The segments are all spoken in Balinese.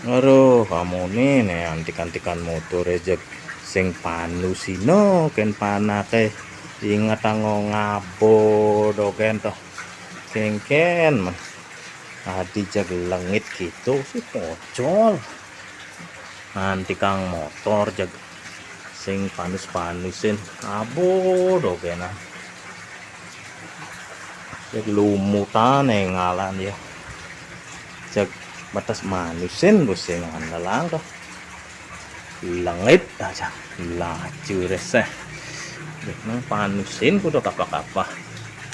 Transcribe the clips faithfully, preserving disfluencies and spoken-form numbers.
Aduh, kamu nih, nih antik-antikan motor aja sing panusina kén panaké. Inget anggo ngaba dogén to. Kéngkén mah. Adi jag lengit kéto sih pocol. Antikang motor jag sing panus-panusin. Abo dogén ah. Jag lumutan énggalan ya. Jag bates manusin bos sing andalang to. Lengit aja. Laju reseh. Nang panusin kudu kapa-kapa.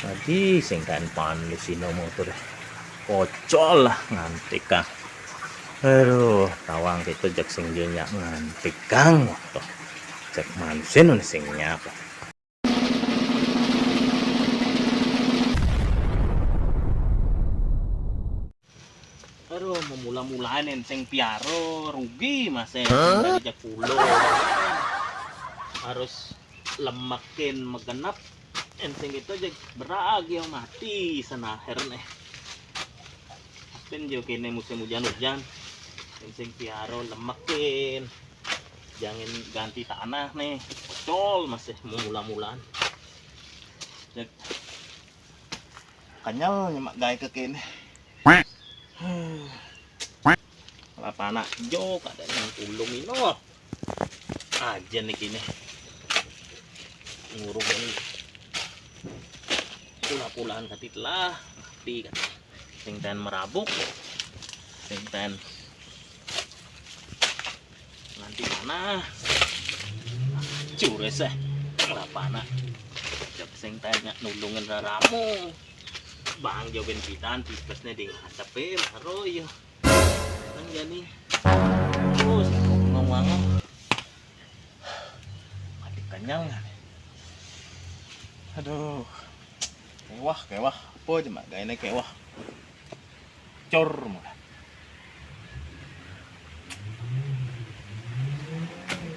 Adi sing kaén panusina motor. Pocol lah ngantikang. Aduh, tawang kéto jag sing nyak ngantikang motor. Jag manusin sing nyak. Aduh, mamula-mulain sing piara rugi masih dari jag pulo. Harus lemekin magenep. Sing kéto jag berag ya mati sanaher nih. Pin jo kéné musim ujan-ujan. Sing piara lemekin. Jangin ganti tanah nih. Pocol masih mamula-mulaan. Jag kenyel nyemak gaé ké kéné. Lah panak jo kadén nang pulung ino. Aja nih kéné. Ngurung ini. Pula-pulaan kati telah. Mati kan. Sing ten merabuk. Sing ten nganti mana? Cures eh. Lah panak. Sing ten nyak nulungin raramu. Bang jawabin pidan tipesné di ngadepé maro ya. Nang jani. Oh, sing ngomong. Mati kenyang. Aduh. Kéwah, kéwah. Apa aja mak gaéné kéwah. Cor mah.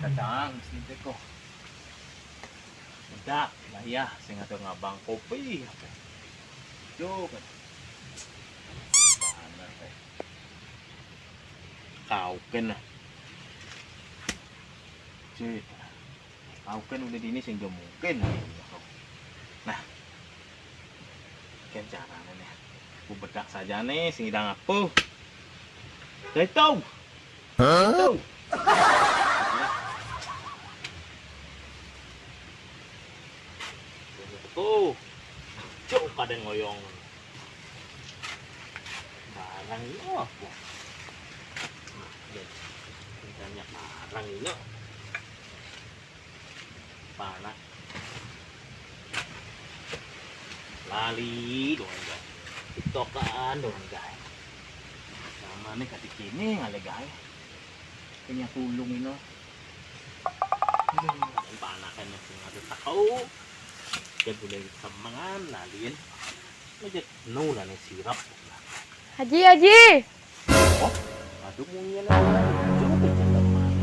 Kacang, sini teko. Udah, lah ya, sing ada ngabang kopi. Coba. Mana teh? Kau kena. Cek. Kau kan udah dini sing gak mungkin. Nah. Kan caranya nih. Aku bedak saja nih, sing idang apa? Dari tahu. Hah? Tahu. Tuh. Cok kadén ngoyong. Barang ini apa? Nah, banyak barang ini. Panak. Lali doang, guys. Tiktokan doang, guys. Sama nih kati kéné ngalé gaé. Punya pulung ini. Aduh, panakannya sing ada tahu. Dia boleh semangan laliin. Ngejek nu lah nih sirap. Haji, Haji. Oh, aduh munyi lah. Coba jalan mana?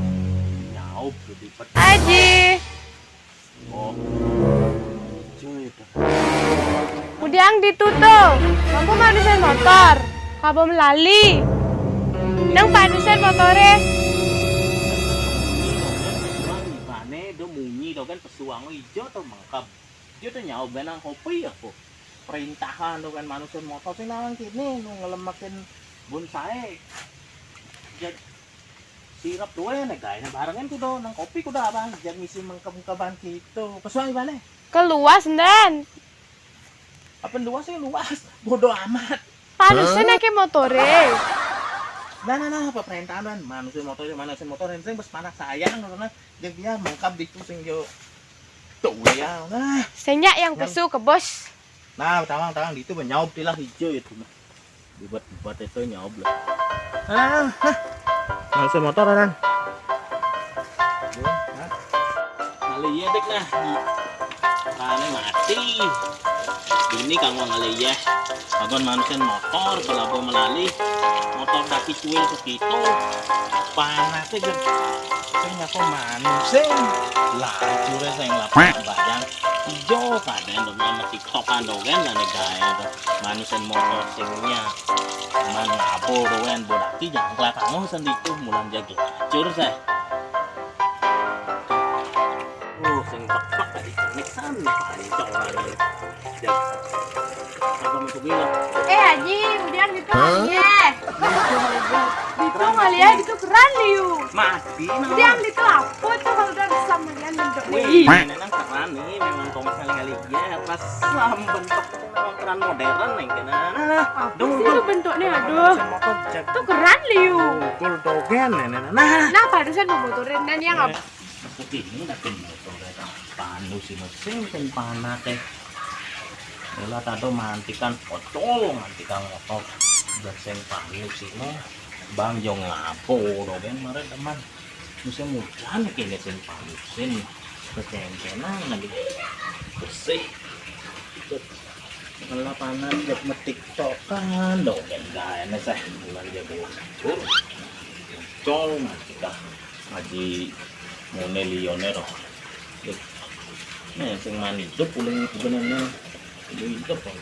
Nyaup lebih pedas. Haji. Oh. Cuy, itu. Kudiang ditutup. Mampu manusian motor. Kaba melali. Nang panusian motoré. Bang, ibane do munyi do kan pesuang ijo to mengkeb. Ijo to nyaup benang kopi aku. Perintahan do kan manusian motor sing nang kini nu ngelemekin bonsai. Jad sirap doe ne gaene barengan kudo nang kopi kudo abang. Jad misi mengkeb-mengkeban gitu. Pesuang ibane. Keluas ndan. Apa luas sih luas? Bodoh amat. Panusian ake motore. Nah, nah, nah, apa perintahan manusian motor, manusian motor sing bes panak sayang karena dia dia mengkeb itu sing yo. Tuh ya, nah. Senyak yang pesu ke bos. Nah, tawang-tawang di itu nyaup tilah ijo itu. Buat-buat itu nyaup lah. Ah, nah. Langsung motor kan. Nah. Kali iya dek nah. Kali mati. Ini kamu ngeli ya. Agon manusian motor, pelabo melali. Motor daki cuil segitu. Panasnya gede. Sing apa manusian? Lah, cure sing lapar badan. Ijo kadén dong, nama TikTokan dong kan, ane gaé to. Manusian motor sing nya. Man ngabo dong kan, bodaki jangan kelakang sen ditu, mulan jagi lacur saya. Uh, sing tektek tadi kenik san, pancong lagi. Apa masuk bilang? Eh, Haji, udah gitu, Haji. Itu ngeliat itu keren liu. Mati, nah. Udah gitu apa tuh kalau udah sama dia bentuk. Wih, nih? Memang keren nih, memang kalau misalnya kali ya pas sam bentuk memang keren modern nih, kena. Nah, nah, nah. Apa sih lu bentuknya, aduh. Itu keren liu. Pukul dogen, nah, nah, nah, nah. Nah, barusan mau motorin dan yang apa? Ini udah motor ya, panu si mesin, sing panak teh. Ela tado mantikan ocol, mantikan motor. Udah sing panu sih mah. Bang jong ngapo dogen mare teman. Musim hujan kene sing panu sin. Kecencenan lagi. Bersih. Kalau panas jek metik tokan dogen gaene seh. Bulan jago. Ocol mantikan. Ngaji mone lione roh. Nih, sing mani hidup uling sebenarnya. Uling hidup kan.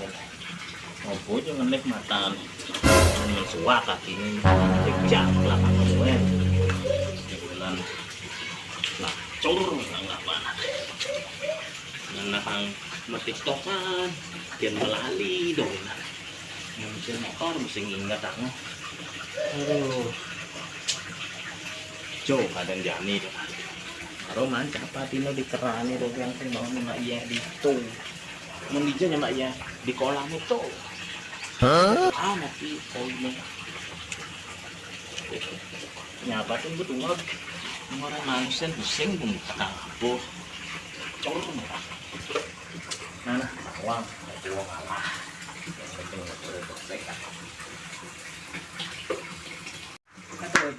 Ngopo aja ngenek matan. Ini suaka kini. Cek lah kamu, eh. Bulan. Nah, cur, nggak mana. Nang nakang metik tokan. Kian melali dong. Nah, mesin motor mesti ingat aku. Aduh. Jo, kadang jani tuh. Karo mancap patino di kerane tuh, yang sing mau nyemak iya di tu. Mun di je nyemak iya di kolam itu. Hah? Ah, mati kolam. Nyapa tuh gue tunggu. Orang manusia pusing pun tekan apa. Cor. Nah, nah, bawang, bawang alah. Yang penting betul-betul.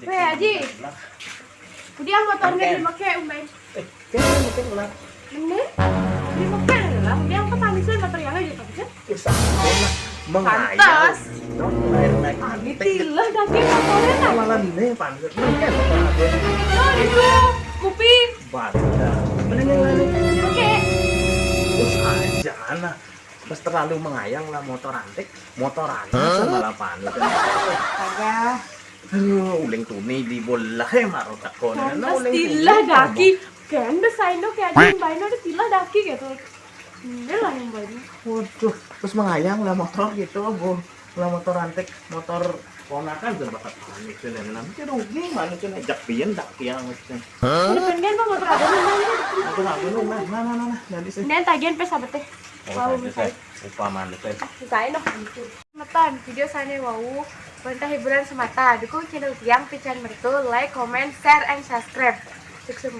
Weh, Haji. Udah motornya dipakai, Umben. Eh, kayaknya mungkin lah. Bener? Dipakai lah. Udah apa panisan motor yang aja, Pak? Usah lah. Mengayal. Pantes. Dong, naik-naik. Ah, ditilah daging motornya, nah. Malah nih, pantes. Mungkin lah, Pak. Oh, itu. Kuping. Baca. Mendingan lari. Oke. Terus aja, nah. Pas terlalu mengayang lah motor antik, motor antik malah panik. Astaga. Aduh, uling tuni di bola he maro teko. Nah, uling tuni tilah daki. Kan desain tuh kayak ada yang baino, ada tilah daki gitu. Ini lah yang baino. Waduh, terus mengayang lah motor gitu, Bu. Lah motor antik, motor ponakan tuh bakal panik tuh, dan nanti rugi mana tuh, jak pian dak pian gitu. Ini pengen mah motor apa nih? Motor apa nih? Nah, nah, nah, nah, nah, nanti sih. Ini tagihan pes apa teh? Oh, wow, saya upah mana teh? Saya noh. Nonton video sana, wow. Perintah hiburan semata. Dukung channel tiang, pican mertu, like, comment, share, and subscribe. Sukses.